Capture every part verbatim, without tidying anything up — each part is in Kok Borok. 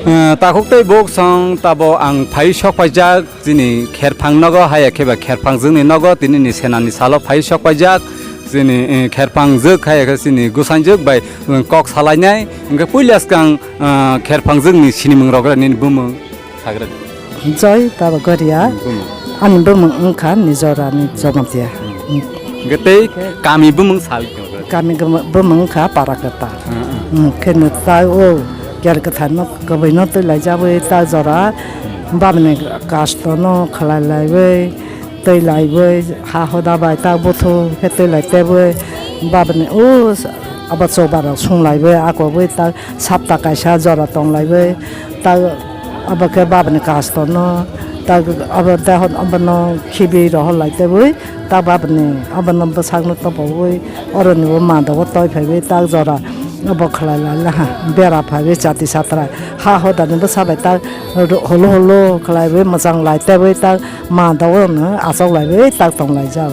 Eh, takhuk tei buk song tabo ang phai sok paijak chini kherphang nogo, haya khe ba kherphang jwkni nogo, tini ni senani salo phai sok paijak chini, eh, kherphang jwk, haya khe chini gusainjwk bai, eh, kok salainai. Hwnkhe puila swkang, eh, kherphang jwkni sinimung rok nini bumung sagra di. Joy Baba Goria. Hmm, bumung. Ani bumung wngkha Nijorani Jomatia. Hmm. Hwnkhe tei kami bumung sawi. Kami gama-, bumung wngkha Parakata. Hmm, hmm. Hmm, kheno ta o ker kwtharno kwbwino twi laijagwi ta jora. Hmm. Babani kastono khlai laiwi, twi laiwi, ha hoda bai ta buthu khe twi lai tebwi. Babani o abo choba rok sung laiwi, akogwi ta sapta kaisa jora tong laiwi. Ta abo khe babani kastono, ta abo dehon abono khibi rohor lai tebwi. Ta babani abono bwsakno topoui, oroni bo ma dogo toi phaiwi ta jora obo khlai lai laha, bera phaiwi chati satrai, ha hodani bwsa bai ta ro-, holo holo khlaiwi mwchang lai tebwi ta ma dogo no achok laiwi ta tong lai jao.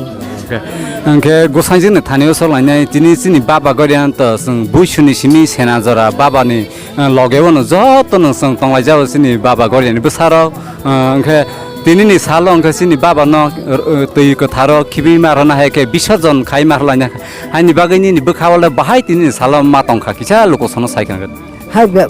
Hwnkhe, hwnkhe gusainjwkni thani o sok lainai tini chini baba Gorian to chwng buisuni simi sena jora babani, eh, loge o no joto no chwng tong lai jao chini baba Goriani bwsarok. Ah, hwnkhe tinini salo hwnkhe chini baba no, uh, twi kwtharo khibwi ma rwna hai khe bisorjon khai ma rwlaina haini bagwi nini bwkha o le bahai tinini salo ma tongkha kisa luku sono sai kha. Hai be-,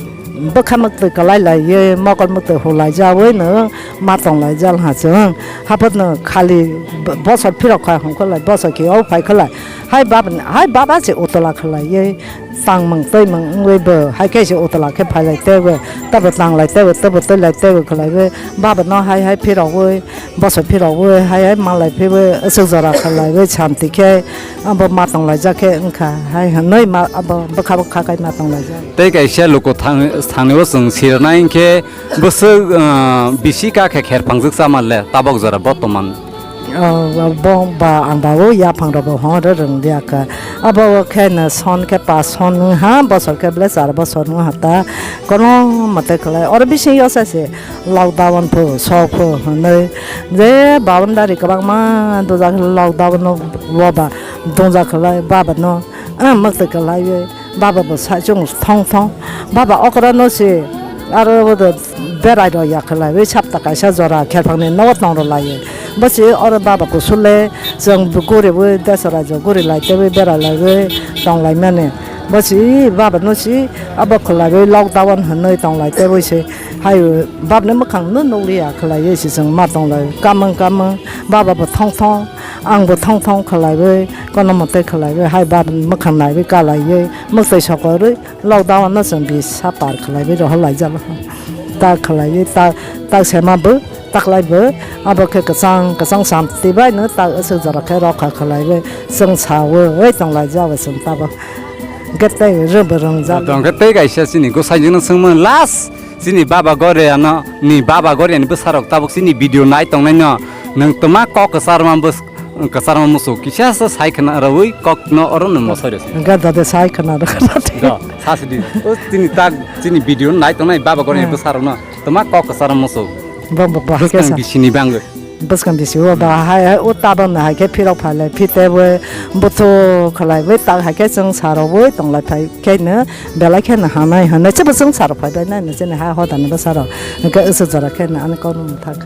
bwkha mwktwi kwlai lai ye mokol mwktwi hulai jawi no ma tong lai jal ha chwng. Hapot no khali b-, bosor phirok kha hwn kholai bosor khe o phai kholai. Hai baba, hai baba se utola khlai ye. Tangmung twimung wngwi bo hai khe se utola khe phailai tei bo tabo tanglai tei bo tabo twilai tei bo khlai bo baba no hai hai phirogwi boso phirogwi hai hai malai phaibo aswk jora khlaiwi santi khe abo ma tonglaijak khe wngkha hai hwnwi ma abo bwkha bwkha khai ma tonglaijak. Tei kaisa luku thang-, thangni o chwng sirnai hwnkhe bwswk, ah, bisi ka khe kher phangjak chama le tabok jora botoman. Oh, bo ba ang ba o yaphang rok bo hon rw rwng liya kha. Abo khe no son khe pas son wng ha, bosor khe ble char bosor wng ha ta. Kono mate khlai oro bising yo sa se lockdown pho, sok pho hwnwi je boundary kwbangma dujak lockdown no bo ba dungja khlai baba no, ah, mwktwi khlai. Baba bo sa chwng thong thong. Baba okra no se aro bo berai rw ya khlai wi sapta kaisa jora kherphang ni nogo tong rw lai. Bo se oro baba kusul le chwng guri wi desa raijak guri lai tei wi berai lai wi tong lai mani. Bo se baba no se abo khlai wi lockdown hwnwi tong lai tei wi se hai baba ni mwkhang no nuk liya khlai wi se chwng ma tong lai kamwng kamwng baba bo thong thong. Ang bo thong thong khlaiwi, kono mote khlaiwi, hai baba mwkhang naiwi kalaiwi, mwtai sokorwi, lockdown no chwng bisa par khlaiwi rohor laijak. Ta khlaiwi, ta, ta sema bo, ta khlai bo, abo khe kwchang, kwchang santi bai no ta aswk jora khe rokha khlaiwi, chwng sawi tong laijak chwng ta bo. Hwnkhe tei rwng bo rwngjak. Tong khe tei kaisa chini gosai jwk no chwngmani last. Chini baba Goria no, ni baba Goria ni bwsarok tabuk chini video nai tongnai no, nwng twma kok kwcharma bwswk, kwcharma muchuk kisa se sai khna rwi kok no oro no mosai rw se. Ga dade sai khna rw khna. Do, sa sidi. O chini tak, chini video nai tongnai baba Goria ni bwsarok no, twma kok kwcharma muchuk. Bang bang bang. Bwskang bisini bangwi. Bwskang bisi o ba hai, hai o tabang no hai khe phirok phalai phite bo buthu khalai bai tak hai khe chwng sarok bai tong lai phai khe no belai khe no hanai hanai se bo chwng sarok phai bai nai no chini ha hoda ni bwsarok hwnkhe aswk jora khe no ani kok no thak.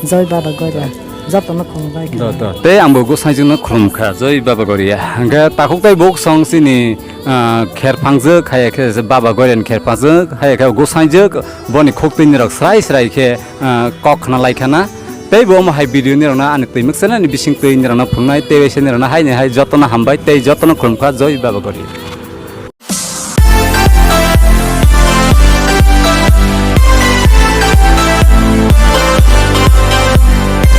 Joi Baba Goria joto no khulum bai kha. Do, do. Tei ang bo gosai jwk no khulum kha Joi Baba Goria hwnkhe takhuk tei buk song chini, ah, kher phangjwk hai khe Baba Goria ni kher phangjwk hai khe gosai jwk boni khuk twi ni rok srai srai khe ah, kok khna lai khana. Tei bo omo hai video ni rok no ani twi mwksa ni bising twi ni rok no phungnai tei waisa ni rok no hai ni hai joto no hambai tei joto no khulum kha Joi Baba Gori.